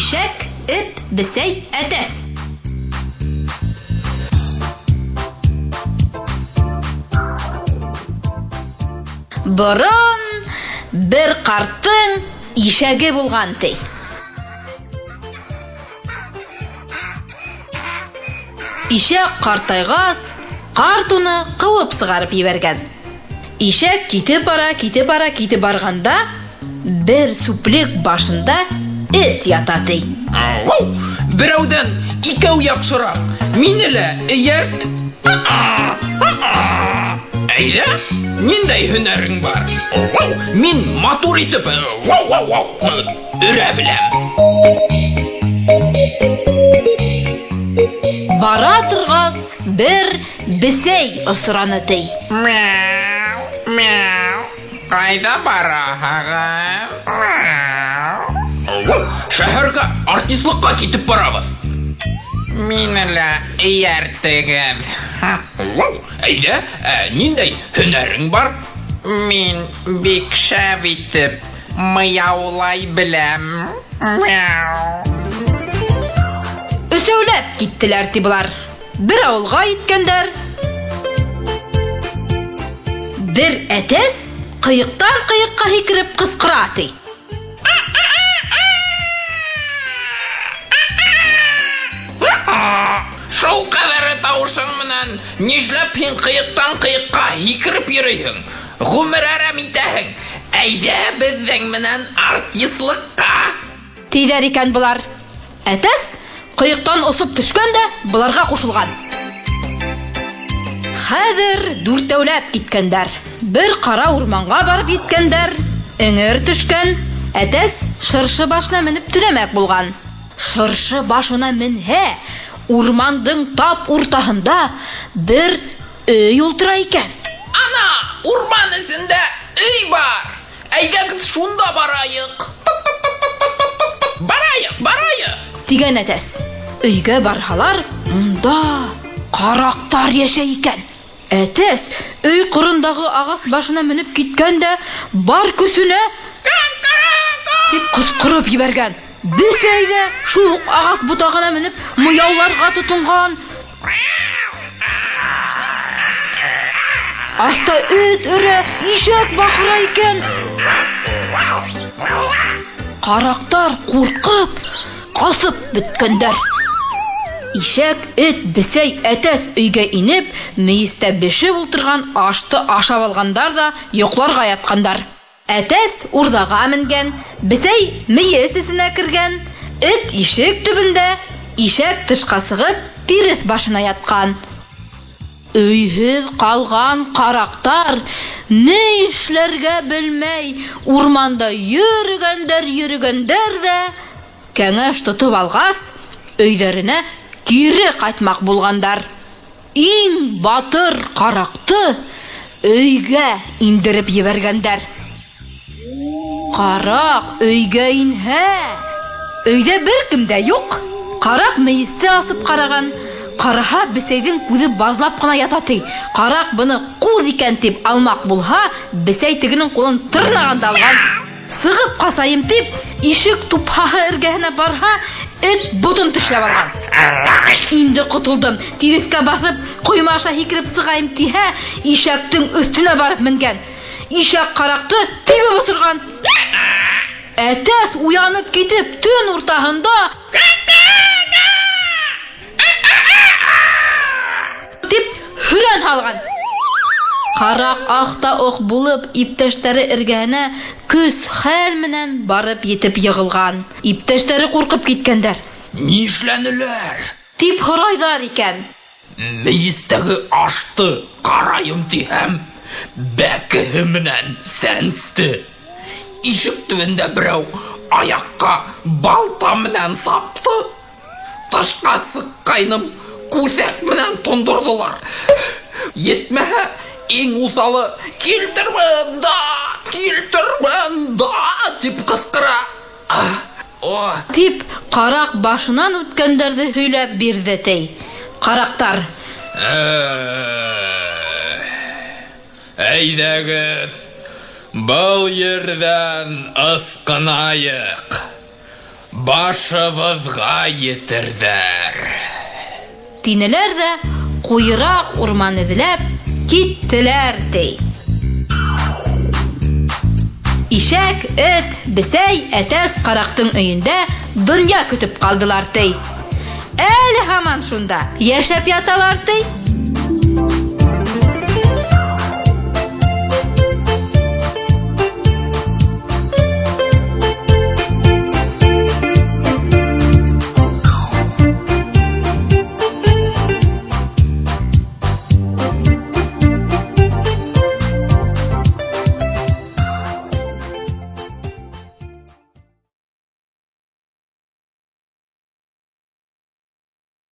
Ишәк, эт, бесәй, әтәс. Борон бер ҡарттың ишәге булған, ти. Ишәк ҡартайғас, ҡарт уны ҡыуып сығарып ебәргән. Ишәк китеп бара, китеп бара, китеп барғанда, бер сүплек башында эт ята, ти. Берәүҙән икәү яҡшыраҡ. Мине лә эйәрт. Әйҙә, ниндәй һөнәрең бар? Мин матур итеп өрә беләм. Бара торғас, бер бесәй осраны, ти. Мяу, мяу. Ҡайҙа бараһығыҙ? Шәһәргә артистлыҡҡа китеп барабыҙ. Мине лә эйәртегеҙ. Әйҙә, ниндәй һөнәрең бар? Мин бик шәп итеп мыяулай беләм. Мяу. Өсәүләп киттеләр, ти былар. Бер ауылға еткәндәр. Бер әтәс ҡыйыҡтан ҡыйыҡҡа һикереп ҡысҡыра, ти. Шул ҡәҙәре тауышың менән нишләп һин ҡыйыҡтан ҡыйыҡҡа һикереп йөрөйһөң? Ғүмер әрәм итәһең. Әйҙә беҙҙең менән артистлыҡҡа. Тиҙәр икән былар. Әтәс ҡыйыҡтан осоп төшкән дә быларға ҡушылған. Хәҙер дүртәүләп киткәндәр. Бер ҡара урманға барып еткәндәр. Эңер төшкән. Әтәс шыршы башына менеп түнәмәк булған. Шыршы башына менһә, урмандың тап уртаһында бер өй ултыра икән. Ана, урман эсендә өй бар. Әйҙәгеҙ шунда барайыҡ. Барайыҡ, барайыҡ. Тигән әтәс. Өйгә барһалар, унда ҡараҡтар йәшәй икән. Әтәс өй ҡорондағы ағас башына менеп киткән дә бар көсөнә тип ҡысҡырып ебәргән. Бесәй ҙә шул уҡ ағас ботағына менеп мыяуларға тотонған. Аҫта эт өрә, ишәк баҡыра икән. Ҡараҡтар ҡурҡып, ҡасып бөткәндәр. Ишәк, эт, бесәй, әтәс өйгә инеп, мейестә бешеп ултырған ашты ашап алғандар ҙа йоҡларға ятҡандар. Әтәс урҙаға менгән, бесәй мейес эсенә кергән, эт ишек төбөндә, ишәк тышҡа сығып, тиреҫ башына ятҡан. Өйһөҙ ҡалған ҡараҡтар ни эшләргә белмәй, урманда йөрөгәндәр, йөрөгәндәр ҙә, кәңәш тотоп алғас, өйҙәренә кире ҡайтмаҡ булғандар. Иң батыр ҡараҡты өйгә индереп ебәргәндәр. Ҡараҡ өйгә инһә, өйҙә бер кем дә юҡ. Ҡараҡ мейесте асып ҡараған. Ҡараһа, бесәйҙең күҙе баҙлап ҡына ята, ти. Ҡараҡ быны ҡуҙ икән тип алмаҡ булһа, бесәй тегенең ҡулын тырнаған да алған. Сығып ҡасайым тип, ишек тупһаһы эргәһенә барһа, эт ботон тешләп алған. Инде ҡотолдом, тиреҫкә баҫып, ҡойма аша һикереп сығайым тиһә, ишәктең өҫтөнә барып менгән. Ишәк ҡараҡты тибеп осорған. Әтәс уянып китеп, төн уртаһында тип һөрән һалған. Ҡараҡ аҡ та оҡ булып, иптәштәре эргәһенә көс хәл менән барып етеп йығылған. Иптәштәре ҡурҡып киткәндәр. Нишләнеләр? Тип һорайҙар икән. Мейестәге ашты ҡарайым тиһәм, бәкеһе менән сәнсте. Ишек төбөндә берәү аяҡҡа балта менән сапты. Тышҡа сыҡҡайным, күҫәк менән тондорҙолар. Етмәһә, иң уҫалы килтер бында, килтер бында тип ҡысҡыра. Тип ҡараҡ башынан үткәндәрҙе һөйләп бирҙе, ти. Ҡараҡтар: Әйҙәгеҙ, был ерҙән ысҡынайыҡ. Башыбыҙға етерҙәр. Тинеләр ҙә ҡуйыраҡ урман эҙләп киттеләр, ти. Ишәк, эт, бесәй, әтәс ҡараҡтың өйөндә донъя көтөп ҡалдылар, ти. Әле һаман шунда йәшәп яталар, ти.